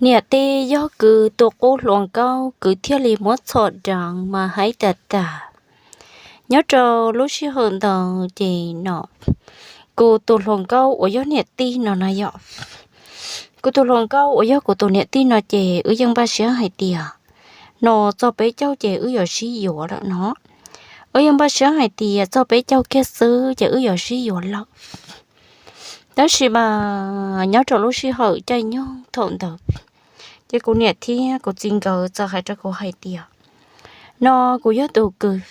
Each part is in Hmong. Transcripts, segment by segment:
Niam tij yog kws tus qub hluas nkauj kws thiaj li muab txhom deev mas haib tas tas. Nyob rau lub sij hawm ntawd ces no kuv tus hluas nkauj uas yog niam tij no na yom, kuv tus hluas nkauj uas yog kuv tus niam tij no ces wb yeej npaj siab hais tias no txog peb caug ces wb yuav sib yuav lawm no. Wb yeej npaj siab hais tias txog peb caug kiag xwb ces wb yuav sib yuav lawm. Tab sis mas nyob rau lub sij hawm caij nyoog thaum ntawd ces kuv niam thiab kuv txiv nkawd txawm hais rau kuv hais tias no kuv yog tus kws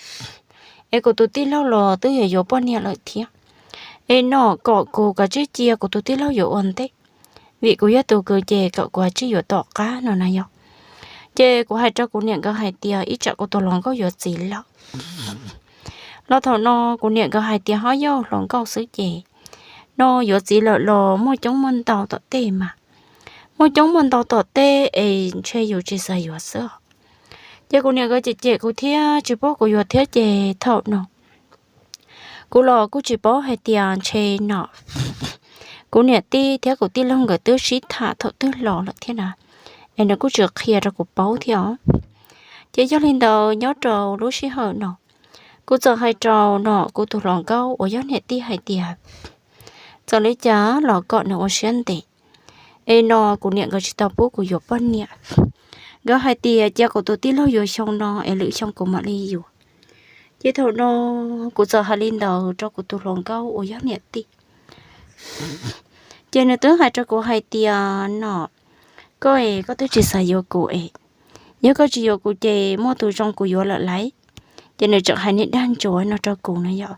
es kuv tus tij laug los twb yuav yuav poj niam lawm thiab, es no kom kuv kav tsij cia kuv tus tij laug yuav ua ntej, vim kuv yog tus kws ces kom kuv kav tsij yuav tom qab no na yom. Ces kuv hais rau kuv niam nkawd hais tias ib tsam kuv tus hluas nkauj yuav txiv lawm los thaum no kuv niam nkawd hais tias ho yog hluas nkauj xwb ces no yuav txiv lawm los muaj coob muaj ntau tom tej mas, muaj coob muaj ntau tom tej es ntshe yus tsis xav yuav xwb. Ces kuv niam nkawd cem cem kuv thiab tsis pub kuv yuav thiab ces thaum no kuv los kuj tsis paub hais tias ntshe no kuv niam tij thiab kuv tij laug nkawd twb sib tham thaum twg los lawm thiab na, es nws kuj tsis qhia rau kuv paub thiab os. Ces yog li ntawd nyob rau lub sij hawm no kuv txawm hais rau no kuv tus hluas nkauj uas yog niam tij hais tias txawm li cas los kom nws ua siab ntev, es no kuv niam nkawd tsis tau pub kuv yuav poj niam. Nkawd hais tias cia kuv tus tij laug yuav xyoo no es lwm xyoo kuv mam li yuav. Ces thaum no kuv txawm hais li ntawd rau kuv tus hluas nkauj uas yog niam tij. Ces nws twb hais rau kuv hais tias no koj es koj twb tsis xav yuav kuv es, yog koj tsis yuav kuv ces muaj tus zoo kuv yuav lawm lauj. Ces nws tseem hais niag dag ntsuav no rau kuv na yom.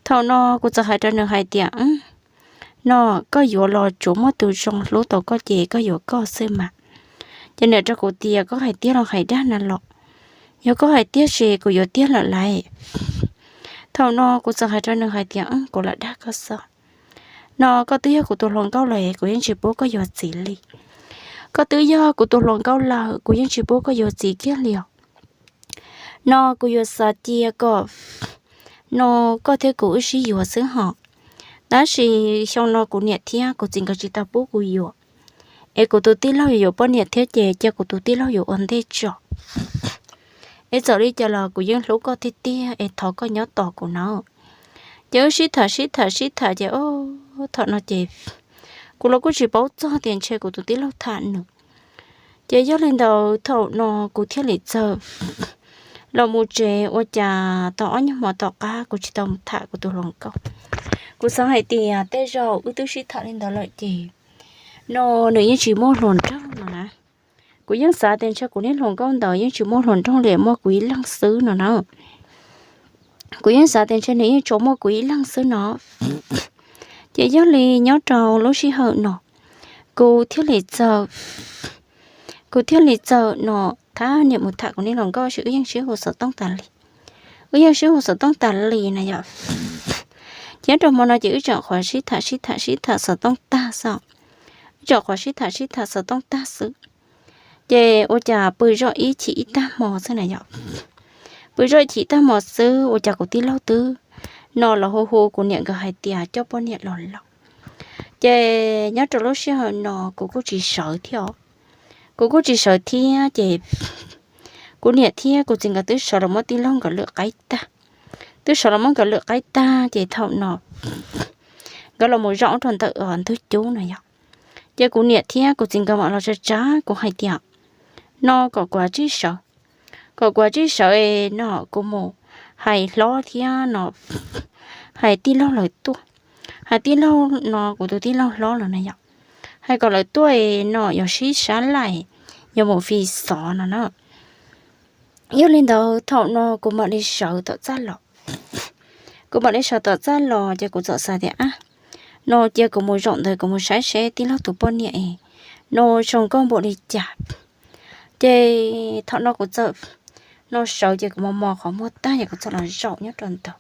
Thaum no kuv txawm hais rau nws hais tias no koj yuav los tsuav muaj tus zoo hlub tau koj ces koj yuav koj xwb mas. Ces nws rau kuv tias koj hais tiag los hais dag na los? Yog koj hais tiag ces kuv yuav tiag lawm lauj. Thaum no kuv txawm hais rau nws hais tias kuv lam dag koj xwb. No koj twb yog kuv tus hluas nkauj lawm kuv yeej tsis pub koj yuav txiv li. Koj twb yog kuv tus hluas nkauj lawm kuv yeej tsis pub koj yuav txiv kiag li os. No kuv yuav xav cia kom no koj thiab kuv wb sib yuav xwb hos. Tab sis xyoo no kuv niam thiab kuv txiv nkawd tsis tau pub kuv yuav, es kuv tus tij laug yuav yuav poj niam thiab ces cia kuv tus tij laug yuav ua ntej tso. Es txawm li cas los kuv yeej hlub koj tiag tiag es thov koj nyob tos kuv na. Ces wb sib tham sib tham sib tham ces thaum no ces kuv los kuj tsis paub txog tias ntshe kuv tus tij laug tham nws. Ces yog li ntawd thaum no kuv thiaj li txawm los mus tsev ua cas tau ob nyuag hmo tom qab kuv tsis tau mus tham kuv tus hluas nkauj. Kuv xav hais tias tej zaum wb twb sib tham li ntawd lawm ces no nws yeej tsis muaj hluas nraug no na. Kuv yeej xav tias ntshe kuv niag hluas nkauj ntawd yeej tsis muaj hluas nraug li, muaj kuv ib leeg xwb no na. Kuv yeej xav tias ntshe nws yeej tsuas muaj kuv ib leeg xwb no. Ces yog li nyob rau lub sij hawm no kuv thiaj li txawm, kuv thiaj li txawm no thab niam mus tham kuv niag hluas nkauj, wb yeej sib hu xov tooj tas li. Wb yeej sib hu xov tooj tas li na yom. Ces nyob rau hmo no ces wb tseem qhuav sib tham sib tham sib tham xov tooj tag xwb. Wb tseem qhuav sib tham sib tham xov tooj tag xwb. Ces ua cas pw zoj ib chim ib tag hmo xwb na yom. Pw zoj ib chim ib tag hmo xwb ua cas kuv tij laug twb no los hu hu kuv niam nkawd hais tias coj poj niam los lauj. Ces nyob rau lub sij hawm no kuv kuj tsis sawv thiab os. Kuv kuj tsis sawv thiab ces kuv niam thiab kuv txiv nkawd twb sawv los muab tij laug nkawd lwm qaib tag. Twb sawv los muab nkawd lwm qaib tag ces thaum no nkawd los mus zaum rau ntawm ntug cub no yom. Ces kuv niam thiab kuv txiv nkawd mam los tsa tsab kuv hais tias no kom kuv tsij sawv, kom kuv tsij sawv no kuv mus hais hlob thiab no, hais tij laug lawv tuaj, hais tij laug no kuv tus tij laug hlob lawm na yom, hais kom lawv tuaj no yuav sib sab laim, yuav mus fi xov no na. Yog li ntawd thaum no kuv mam li sawv tom txaj los. Kuv mam li sawv tom txaj los ces kuv txawm xav tias ab, no cia kuv mus zaum ntawd kuv mus saib seb tij laug tus poj niam es no zoo nkauj npaum li cas. Ces thaum no kuv txawm no sawv ces kuv mos mos qhov muag tag ces kuv txawm los zaum nyob rau ntawd.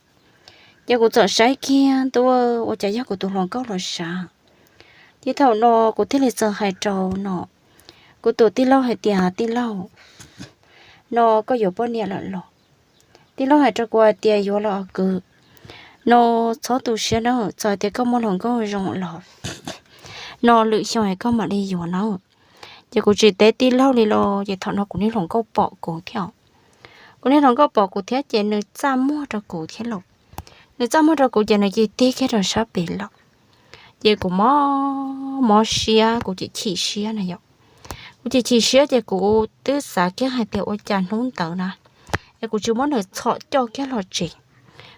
Ces kuv txawm saib kiag ntua ua cas yog kuv tus hluas nkauj los sav. Ces thaum no kuv thiaj li txawm hais rau no kuv tus tij laug hais tias tij laug, no koj yuav poj niam lawm los? Tij laug hais rau kuv hais tias yuav los kwv, no txhob tu siab na, txawm hais tias koj muaj hluas nkauj zoo los no lwm xyoo es koj mam li yuav na. Ces kuv tsis teb tij laug li los ces thaum no kuv niag hluas nkauj pom kuv thiab. Kuv niag hluas nkauj pom kuv thiab ces nws txaj muag rau kuv thiab los. Nws txaj muag rau kuv ces nws cia li tig kiag rau sab pem lawm. Ces kuv mob mob siab, kuv chim chim siab na yom. Kuv chim chim siab ces kuv twb xav kiag hais tias ua cas hnub ntawd na es kuv tsis muab nws txhom coj kiag los tsev.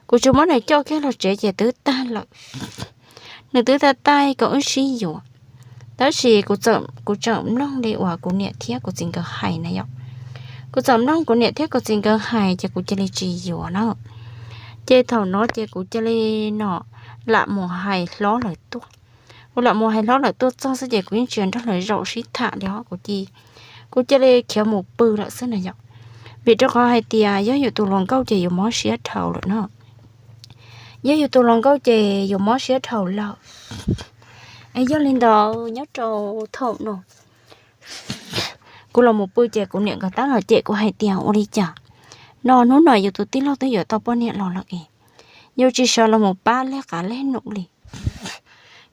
Kuv tsis muab nws coj kiag los tsev ces twb tag lawm. Nws twb tag taij kom wb sib yuav. Tab sis kuv tseem mloog li uas kuv niam thiab kuv txiv nkawd hais na yom. Kuv tseem mloog kuv niam thiab kuv txiv nkawd hais ces kuv cia li tsis yuav na. Ces thaum no ces kuv cia li no lam mus hais hlob lawv tuaj. Kuv lam mus hais hlob lawv tuaj txog xwb ces kuv yeej tsis nrog lawv zaum sib tham li os kuv cia, kuv cia li khiav mus pw lawm xwb na yom. Vim rau qhov hais tias yog yus tus hluas nkauj ces yus mob siab dhau lawm no. Yog yus tus hluas nkauj ces yus mob siab dhau lawm. Es yog li ntawd nyob rau thaum no kuv los mus pw ces kuv niam nkawd tab los cem kuv hais tias ua li cas no hnub no yus tus tij laug twb yuav tau poj niam los lawm es yus tsis sawv los mus pab leg qav leg num li.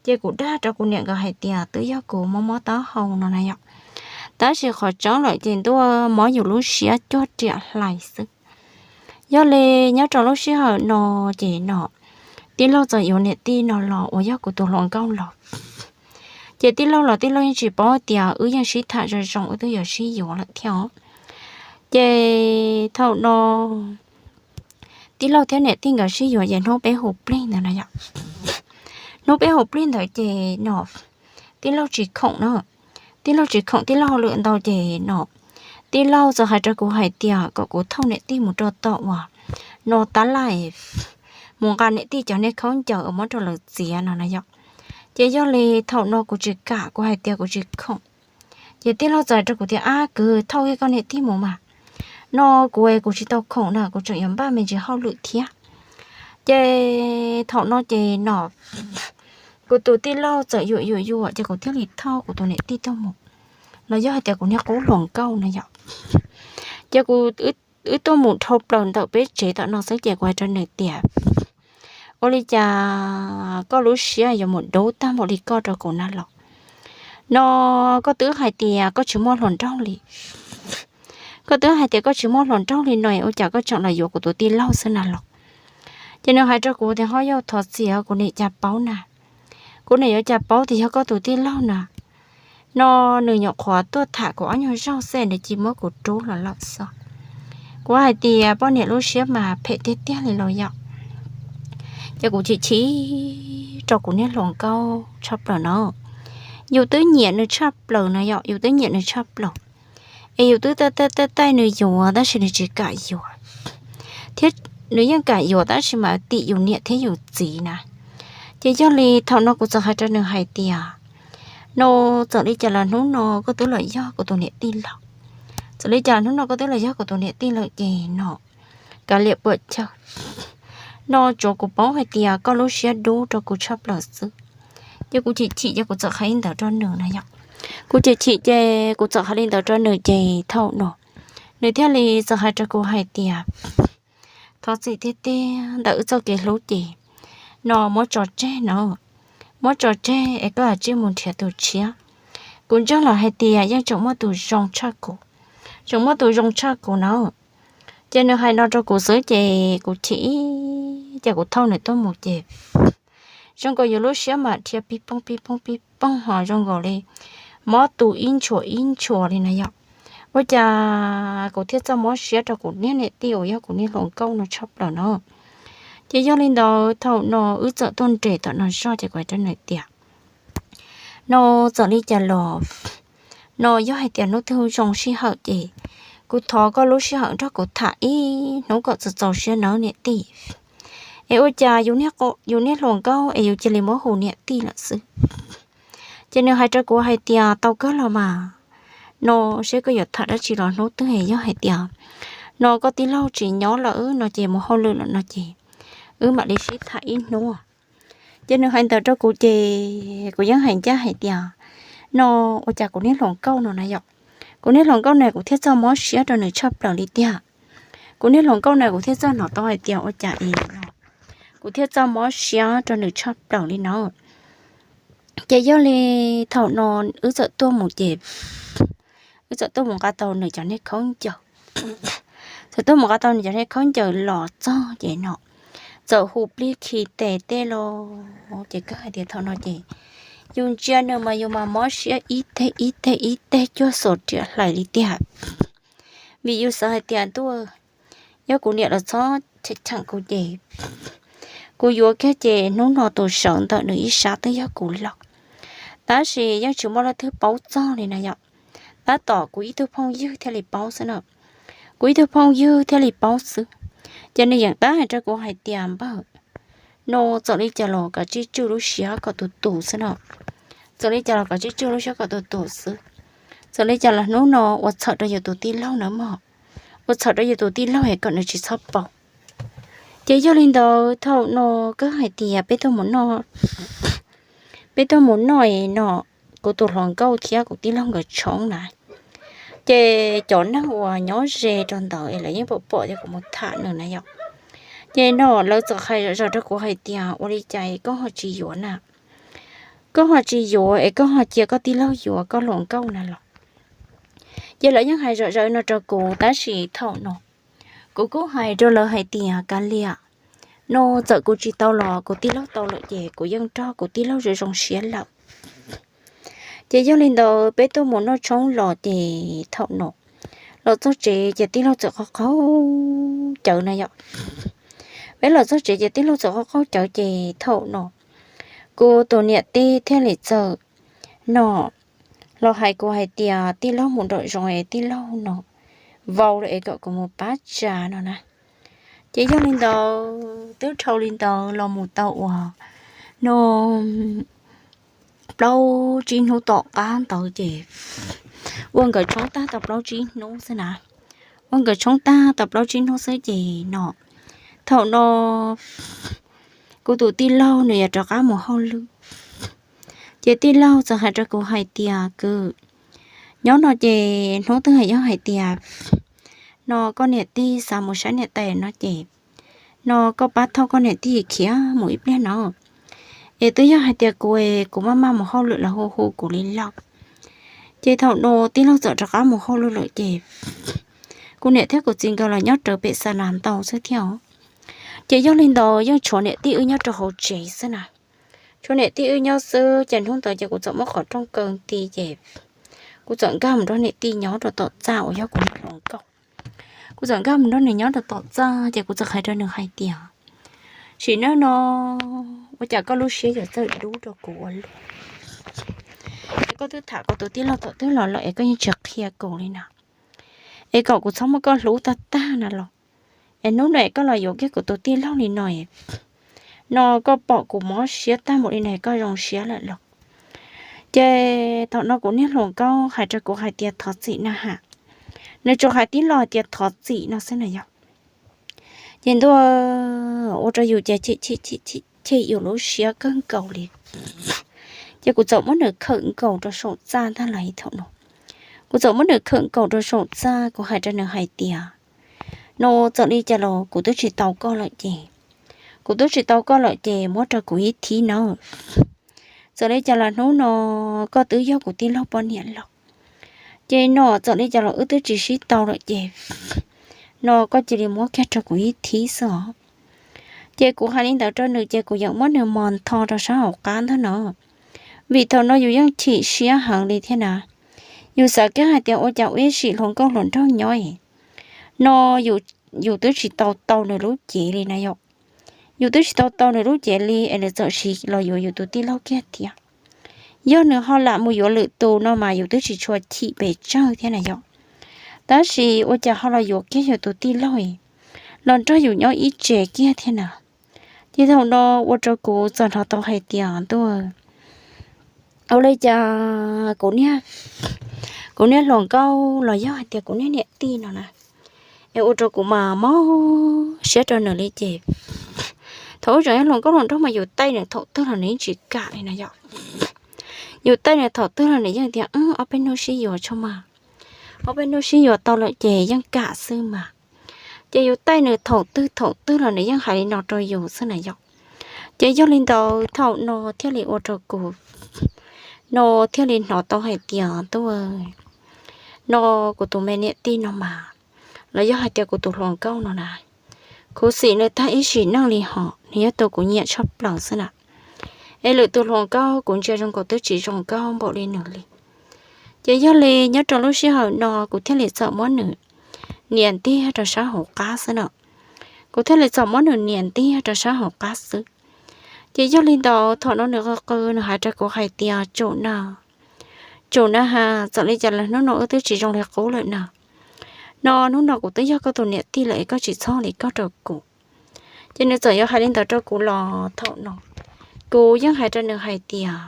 Ces kuv dag rau kuv niam nkawd hais tias twb yog kuv mob mob taub hau no na yom. Tab sis qhov tseeb lawm ces ntuj, mob yus lub siab cuag riam hlais xwb. Yog li nyob rau lub sij hawm no ces no tij laug txawm yuav niam tij no los uas yog kuv tus hluas nkauj los. Ces tij laug los tij laug yeej tsis paub tias wb yeej sib tham zoo zoo wb twb yuav sib yuav lawm thiab. Ces thaum no tij laug thiab niam tij nkawd sib yuav ces hnub peb hu plig ntawd na yom. Hnub peb hu plig ntawd ces no tij laug tsis khoom na. Tij laug tsis khoom, tij laug hauj lwm ntau ces no tij laug txawm hais rau kuv hais tias kom kuv thauj niam tij mus rau tom uas no tab laj mus nqa niam tij cov niag khaub ncaws uas muab rau lawv txiav no na yom. Ces yog li thaum no kuv tsis kam, kuv hais tias kuv tsis khoom. Ces tij laug txawm hais rau kuv tias ab kwv, thauj kiag koj niam tij mus mas. No kuv kuv tsis tau khoom na, kuv tseem yuav npaj me ntsis hauj lwm thiab. Ces thaum no ces no kuv tus tij laug txawm yuam yuam yuam ces kuv thiaj li thauj kuv tus niam tij tuaj mus. Los yog hais tias kuv niag qub hluas nkauj na yom. Ces kuv, wb tuaj mus dhau plaws ntawm peb tsev tom no xwb ces kuv hais rau nws tias ua li cas koj lub siab yuav mus dub tag npaum li koj rau kuv na los? No koj twb hais tias koj tsis muaj hluas nraug li. Koj twb hais tias koj tsis muaj hluas nraug li no ua cas koj tseem los yuav kuv tus tij laug xwb na los? Ces nws hais rau kuv tias ho yog thov txim, kuv niam cas paub na. Kuv niam yuav cas paub tias yog koj tus tij laug na. No nws nyuam qhuav tuaj tham kuv ob nyuag zaug xwb nws cia li muab kuv rub los lawm xwb. Kuv hais tias poj niam lub siab mas phem tiag tiag li los yom. Ces kuv chim chim rau kuv niag hluas nkauj tshaj plaws no. Yus twb nyiam nws tshaj plaws no yom, yus twb nyiam nws tshaj plaws. Es yus twb taij taij taij nws yuav tab sis nws tsis kam yuav, thiab nws yeej kam yuav tab sis mas tim yus niam thiab yus txiv na. Ces yog li thaum no kuv txawm hais rau nws hais tias no txawm li cas los hnub no koj twb los yog kuv tus niam tij lawm. Txawm li cas los hnub no koj twb los yog kuv tus niam tij lawm ces no kav liam puam chawj. No tsuav kuv paub hais tias koj lub siab dub rau kuv tshaj plaws xwb. Ces kuv chim chim ces kuv txawm hais li ntawd rau nws na yom. Kuv chim chim ces kuv txawm hais li ntawd rau nws ces thaum no nws thiaj li txawm hais rau kuv hais tias thov txim tiag tiag ntawm wb txoj kev hlub ces no muab tso tseg no, muab tso tseg es koj cia li mus nrhiav tus tshiab. Kuv ntseeg lawm hais tias yeej tseem muaj tus zoo tshaj kuv, tseem muaj tus zoo tshaj kuv na. Ces nws hais no rau kuv xwb ces kuv chim ib ces kuv thauj nws tuaj mus ces zoo nkaus yus lub siab mas dhia pib poog pib poog pib poog ho zoo nkaus li mob tu ib ntshua ib ntshua li na yom. Ua cas kuv thiaj txawj mob siab rau kuv niag niam tij uas yog kuv niag hluas nkauj no tshaj plaws no. Ces yog li ntawd thaum no wb txawm tuaj nres tom no zog ces kuv hais rau nws tias no txawm li cas los no yog hais tias hnub twg zoo sij hawm ces kuv thov koj lub sij hawm nrog kuv tham ib hnub kom txaus txaus siab nawb niam tij. Es ua cas yus niag hluas nkauj es yus cia li muab hu niam tij lawm xwb. Ces nws hais rau kuv hais tias tau kawg los mas, no seb koj yuav tham dab tsi los hnub twg es yog hais tias no koj tij laug tsis nyob lawm no ces mus hauj lwm lawm no ces wb mam li sib tham ib hnub. Ces nws hais ntawd rau kuv ces kuv yeej hais ncaj hais tias no ua cas kuv niag hluas nkauj no na yom, kuv niag hluas nkauj na kuv thiaj txawj mob siab rau nws tshaj plaws li tiag. Kuv niag hluas nkauj na kuv thiaj txawj hnov tau hais tias ua cas es no kuv thiaj txawj mob siab rau nws tshaj plaws li no. Ces yog li thaum no wb txawm tuaj mus ces wb txawm tuaj mus nqa tau nws cov niag khaub ncaws. Txawm tuaj mus nqa tau nws cov niag khaub ncaws los txog ces no txawm hu plig khi tes tej los ces kawg hais tias thaum no ces yus ntsia nws mas yus mas mob siab ib teg ib teg ib teg cuag xuas riam hlais li tiag. Vim yus xav hais tias ntuj, yog kuv niam los txhob cheem kuv ces kuv yuav kiag ces hnub no tus sawv ntawm nws ib sab twb yog kuv lauj. Tab sis yeej tsis muaj leej twg paub txog li na yom, tab tom kuv ib tug phooj ywg thiaj li paub xwb na. Kuv ib tug phooj ywg thiaj li paub xwb. Ces nws yeej tab hais rau kuv hais tias npawg, no txawm li cas los kav tsij tswj lub siab kom tus tus xwb no. Txawm li cas los kav tsij tswj lub siab kom tus tus xwb. Txawm li cas los hnub no ua txhaum rau yus tus tij laug na mog, ua txhaum rau yus tus tij laug es kom nws tsis txhob paub. Ces yog li ntawd thaum no kawg hais tias peb tuaj mus noj, peb tuaj mus noj no, kuv tus hluas nkauj thiab kuv tij laug nkawd tshoob na. Ces cov neeg uas nyob ze rau ntawd es lawv yeej pom pom tias kuv mus tham nws na yom. Ces no lawv txawm hais zom zaws rau kuv hais tias ua li cas koj ho tsis yuav na, koj ho tsis yuav es koj ho cia koj tij laug yuav koj hluas nkauj na los. Ces lawv yeej hais zom zaws no rau kuv tab sis thaum no kuv kuj hais rau lawv hais tias kav liam, no txawm kuv tsis tau los kuv tij laug tau lawm ces kuv yeej nrog kuv tij laug zoo zoo siab lawm. Ces yog li ntawd peb tuaj mus noj tshoob los ces thaum no los txog tsev ces tij laug txawm qaug qaug cawv na yom. Peb los txog tsev ces tij laug txawm qaug qaug cawv ces thaum no kuv tus niam tij thiaj li txawm no los hais kuv hais tias tij laug mus nraum zoov es tij laug no vau lawm es kom kuv mus pab tsa no na. Ces yog li ntawd twb dhau li ntawd los mus tau uas no plaub tsib hnub tom qab ntawd ces ua nkawd tshoob tag tau plaub tsib hnub xwb na. Ua nkawd tshoob tag tau plaub tsib hnub xwb ces no thaum no kuv tus tij laug nws yuav rov qab mus hauj lwm. Ces tij laug txawm hais rau kuv hais tias kwv, nyob no ces hnub twg yog hais tias no koj niam tij xav mus saib niam tais no ces no koj pab thauj koj niam tij khiav mus ib pliag no. Es twb yog hais tias kuv es kuv maj maj mus hauj lwm los hu hu kuv li lauj. Ces thaum no tij laug txawm rov qab mus hauj lwm lawm ces kuv niam thiab kuv txiv nkawd los nyob rawv pem xa nas ntau xwb thiab os. Ces yog li ntawd yeej tshuav niam tij wb nyob rau hauv tsev xwb na. Tshuav niam tij wb nyob xwb ces hnub ntawd ces kuv txawm muab qhov rooj kaw nti ces kuv txawm nkag mus nrog niam tij nyob rau tom txaj uas yog kuv niag hluas nkauj. Kuv txawm nkag mus nrog nws nyob rau tom txaj ces kuv txawm hais rau nws hais tias, sim neej no ua cas koj lub siab yuav txawj dub rau kuv ua luaj? Es koj twb tham kuv tus tij laug thaum twg los lawm es koj yeej tsis qhia kuv li na. Es kom kuv txhob muab koj hlub tag tag na los. Es hnub no es koj los yuav kiag kuv tus tij laug li no, no koj pom kuv mob siab tag npaum li no koj zoo siab lawm los? Ces thaum no kuv niag hluas nkauj hais rau kuv hais tias thov txim na ha. Nws tsuas hais tib lo hais tias thov txim no xwb na yog. Ces ntuj, ua rau yus ces chim chim chim chim yus lub siab kawg nkaus li. Ces kuv txawm muab nws khawm nkaus rau saum txaj ntag los thaum no. Kuv txawm muab nws khawm nkaus rau saum txaj, kuv hais rau nws hais tias, no txawm li cas los kuv twb tsis tau koj lawm ces, kuv twb tsis tau koj lawm ces muab rau kuv ib thib nawb. Txawm li cas los hnub no koj twb yog kuv tij laug poj niam lawm. Ces no txawm li cas los wb twb tsis sib tau lawm ces, no koj cia li muab kiag rau kuv ib thib xwb os. Ces kuv hais li ntawd rau nws ces kuv yeej muab nws mos ntho rau sab hauv qab ntag no. Vim thaum no yus yeej chim siab heev li thiab na. Yus xav kiag hais tias ua cas ua ib sim hluas nkauj hluas nraug nyob, no yus twb tsis tau tau nws lub cev li na yom. Yus twb tsis tau tau nws lub cev li es nws txawm sim los yuav yus tus tij laug kiag thiab. Yog nws ho lam mus yuav lwm tus no mas yus twb tsis tshua chim pes tsawg thiab na yom. Tab sis ua cas ho los yuav kiag yus tus tij laug, los nrog yus nyob ib tse kiag thiab na. Ces thaum no ua rau kuv txawm hnov tau hais tias ntuj, ua li cas kuv niag, kuv niag hluas nkauj los yog hais tias kuv niag niam tij no na, es ua rau kuv mas mob siab rau nws li ces, thaum ub tseem yog hluas nkauj hluas nraug mas yus taij nws thaum twg los nws yeej tsis kam li na yom. Yus taij nws thaum twg los nws yeej tias ob peb hnub sib yuav tso mas, ob peb hnub sib yuav tau lawm ces yeej kam xwb mas. Ces yus taij nws thaum twg thaum twg los nws yeej hais li no rau yus xwb na yom. Ces yog li ntawd thaum no thiaj li ua rau kuv no thiaj li hnov tau hais tias, Tub, no kuv tus me niam tij no mas, los yog hais tias kuv tus hluas nkauj no na, khuv xim nws tag ib sim neej li hos, nws yog tus kuv nyiam tshaj plaws xwb na. Es lwm tus hluas nkauj kuv ntsia zoo nkaus twb tsis zoo nkauj npaum li nws li. Ces yog li nyob rau lub sij hawm no kuv thiaj li txawm muab nws nias ntiag rau sab hauv qab xwb na. Kuv thiaj li txawm muab nws nias ntiag rau sab hauv qab xwb. Ces yog li ntawd thaum no nws qw qw nws hais rau kuv hais tias, Tsum na, tsum na has, txawm li cas los hnub no wb twb tsis zoo li qub lawm na. No hnub no kuv twb yog koj tus niam tij lawm es koj tsis txhob li koj rau kuv. Ces nws txawm yuav hais li ntawd rau kuv los thaum no kuv yeej hais rau nws hais tias,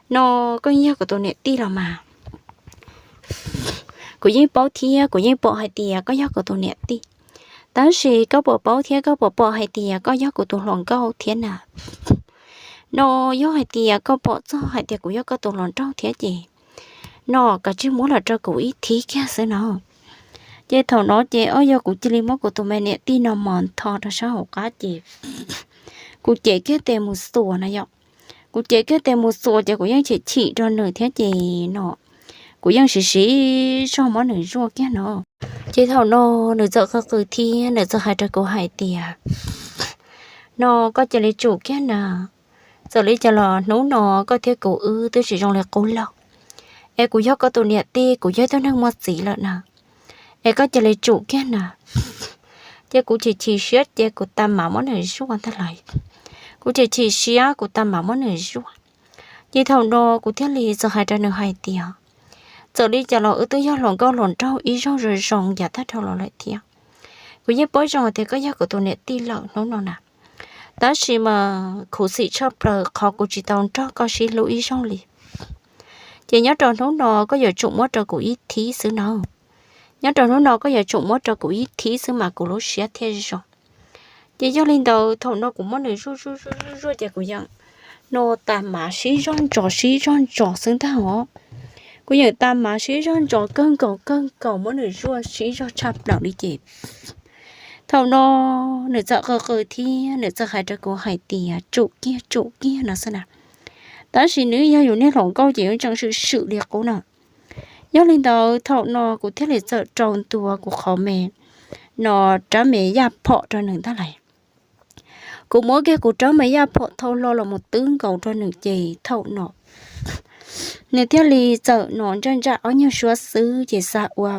No koj yog kuv tus niam tij los mas, kuv yeej paub thiab kuv yeej pom hais tias koj yog kuv tus niam tij. Tab sis koj puas paub thiab koj puas pom hais tias koj yog kuv tus hluas nkauj thiab na? No yog hais tias koj pom txog hais tias kuv yog koj tus hluas nraug thiab ces, no kav tsij muab los rau kuv ib thib kiag xwb no. Ces thaum no ces ob yog kuv cia li muab kuv tus me niam tij no mos ntho rau sab hauv qab ces kuv cev kiag tes mus xuas na yom. Kuv cev kiag tes mus xuas ces kuv yeej chim chim rau nws thiab ces no kuv yeej siv siv zog muab nws zuaj kiag no. Ces thaum no nws txawm qw qw thiab nws txawm hais rau kuv hais tias, No koj cia li tsum kiag na, txawm li cas los hnub no koj thiab kuv wb twb tsis zoo li qub lawm. Es kuv yog koj tus niam tij, kuv yog ib tug neeg muaj txiv lawm na, es koj cia li tsum kiag na. Ces kuv chim chim siab ces kuv tag mam muab nws zuaj ntag lauj. Kuv chim chim siab kuv tag mam muab nws zuaj. Ces thaum no kuv thiaj li txawm hais rau nws hais tias, Txawm li cas los wb twb yog hluas nkauj hluas nraug ib zaug zoo zoo yav tag dhau los lawm thiab. Kuv yeej paub zoo tias koj yog kuv tus niam tij lawm hnub no na, tab sis mas khuv xim tshaj plaws qhov kuv tsis tau nrog koj sib hlub ib zaug li. Ces nyob rau hnub no koj yuav tsum muab rau kuv ib thib xwb no. Nyob rau hnub no koj yuav tsum muab rau kuv ib thib xwb mas kuv lub siab thiaj zoo. Ces yog li ntawd thaum no kuv muab nws zuaj zuaj zuaj zuaj ces kuv yeej no tag mam sib zog ntsos sib zog ntsos xwb ntag os. Kuv yeej tag mam sib zog ntsos kawg nkaus kawg nkaus muab nws zuaj sib zog tshaj plaws li ces thaum no nws txawm qw qw thiab nws txawm hais rau kuv hais tias, Tsum kiag tsum kiag no xwb na. Tab sis nws yog yus niag hluas nkauj ces yuav tseem swm swm li qub na. Yog li ntawd thaum no kuv thiaj li txawm rau ntua kuv qhov me no rab me yaj phom rau nws ntag lauj. Kuv muab kiag kuv rab me yaj phom thau hlo los mus twb nkaus rau nws ces thaum no nws thiaj li txawm no ntsaj ntsaj ob nyuag suab xwb ces xav ua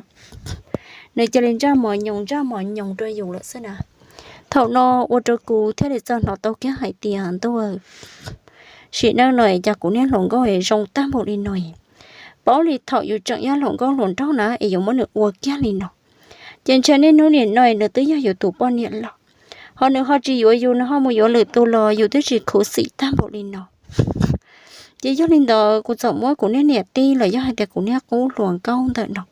nws cia li ntsaj mos nyoos ntsaj mos nyoos rau yus lawm xwb na. Thaum no ua rau kuv thiaj li txawm hnov tau kiag hais tias, Ntuj, sim neej no es cas kuv niag hluas nkauj es zoo tag npaum li no, paub li thaum yus tseem yog hluas nkauj hluas nraug na es yuav muab nws ua kiag li no. Ces ntshe niaj hnub nim no nws twb yog yus tus poj niam los, ho nws ho tsis yuav yus, nws ho mus yuav lwm tus los yus twb tsis khuv xim tag npaum li no. Ces yog li ntawd kuv txawm muab kuv niag niam tij los yog hais tias kuv niag qub hluas nkauj ntawm no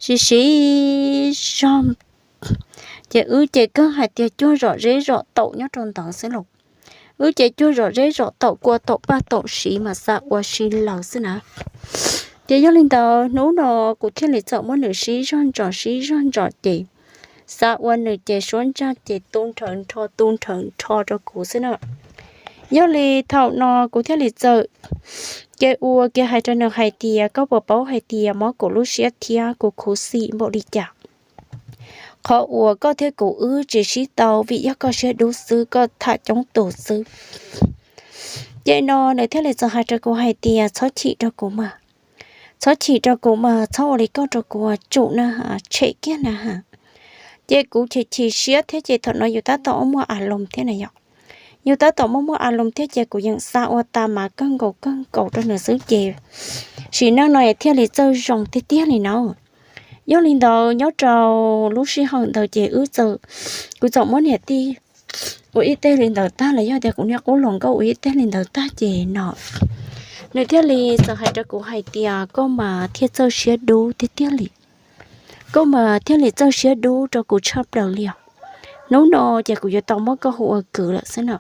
siv siv zog, ces wb ces kawg hais tias cuag zom zeb zom taum nyob rau ntawd xwb los. Wb ces cuag zom zeb zom taum kua taum paj taum siv mas xav ua si lawm xwb na. Ces yog li ntawd hnub no kuv thiaj li txawm muab nws sib zog ntsos sib zog ntsos ces xav ua nws ces suab ntsaj ces tu nrhawv nrho tu nrhawv nrho rau kuv xwb na. Yog li thaum no kuv thiaj li txawm ces ua kiag hais rau nws hais tias, Koj puas paub hais tias mob kuv lub siab thiab kuv khuv xim npaum li cas? Qhov uas koj thiab kuv wb tsis sib tau vim yog koj siab dub xwb, koj tham coob tus xwb. Ces no nws thiaj li txawm hais rau kuv hais tias, Txhob chim rau kuv mas, txhob chim rau kuv mas, txhob ua li koj rau kuv, tsum na has, tshem kiag na has. Ces kuv chim chim siab thiab ces thaum no yus tab tom muaj a loos thiab na yom. Yus tab tom muaj muaj a loos thiab ces kuv yeej xav ua tas mas kawg nkaus kawg nkaus rau nws xwb ces sim neej no thiaj li txawj zoo tiag tiag li no. Yog li ntawd nyob rau lub sij hawm ntawd ces wb txawm, kuv txawm muab niam tij ua ib teg li ntawd tag los yog tias kuv niag qub hluas nkauj ua ib teg li ntawd tag ces no nws thiaj li txawm hais rau kuv hais tias, Koj mas thiaj txawj siab dub tiag tiag li, koj mas thiaj li txawj siab dub rau kuv tshaj plaws li os. Hnub no ces kuv yuav tau muab koj hu ua kwv lawm xwb na.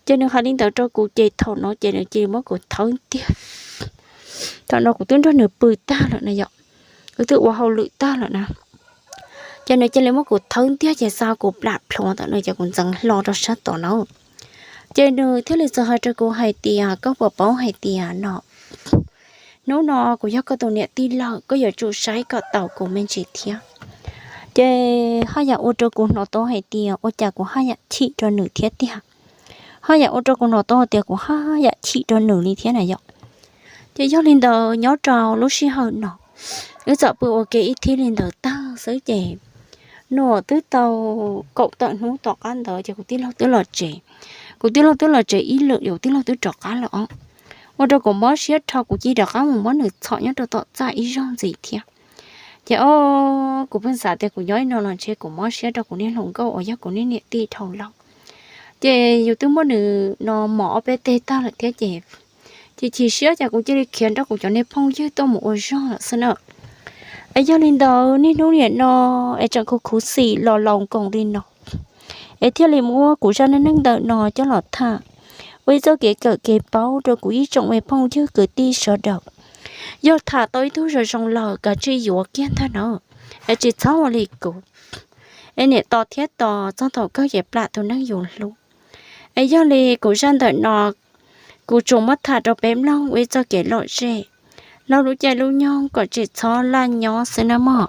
Ces nws hais li ntawd rau kuv ces thaum no ces nws cia li muab kuv thawb ntiag. Thaum no kuv twb nrog nws pw tag lawm na yom, kuv twb ua hauj lwm tag lawm na. Ces nws cia li muab kuv thawb ntiag ces xa kuv plam plhuav ntawm no ces kuv ntxeev hlo rau sab tod na. Ces nws thiaj li txawm hais rau kuv hais tias, koj puas paub hais tias no, hnub no kuv yog koj tus niam tij lawm, koj yuav tsum saib kom tau kuv me ntsis thiab. Ces haj yam ua rau kuv hnov tau hais tias ua cas kuv haj yam chim rau nws thiab tiag. Haj yam ua rau kuv hnov tau hais tias kuv haj yam chim rau nws li thiab na yom. Ces yog li ntawd nyob rau lub sij hawm no, wb txawm pw ua ke ib thib li ntawd tag xwb ces, no twb tau kaum tawm hnub tom qab ntawd ces kuv tij laug twb los tsev. Kuv tij laug twb los tsev ib lwm, kuv tij laug twb rov qab lawm os. Ua rau kuv mob siab dhau, kuv cia li rov qab mus muab nws txhom nyob rau tom txaj ib zaug ntxiv thiab. Ces o, kuv pheej xav tias kuv nyob ib no los ntshe kuv mob siab rau kuv niag hluas nkauj uas yog kuv niag niam tij dhau lawm. Ces yus twb muab nws no mos ob peb teg tag lawm thiab ces, chim chim siab ces kuv cia li khiav nrog kuv cov niag phooj ywg tuaj mus ua zog lawm xwb na. Es yog li ntawd niaj hnub niam no es tseem khuv khuv xim los laus nkoos li no, es thiaj li muab kuv zaj neej neeg ntawm no coj los tham ua ib txoj kev kawm kev paub rau kuv ib tsoom me phooj ywg kwv tij sawv daws. Yog tham tau ib tug zoo zoo lawm kav tsij yuav kiag ntag na, es tsis txhob ua li kuv. Es niam tos thiab tos txog thaum kawg ces plam tus neeg yus hlub. Es yog li kuv zaj ntawm no, kuv tsuas muab tham rau peb mloog ua ib txoj kev lom zem, laug lub caij lub nyoog kom tsis txhob laj nyob xwb na mog.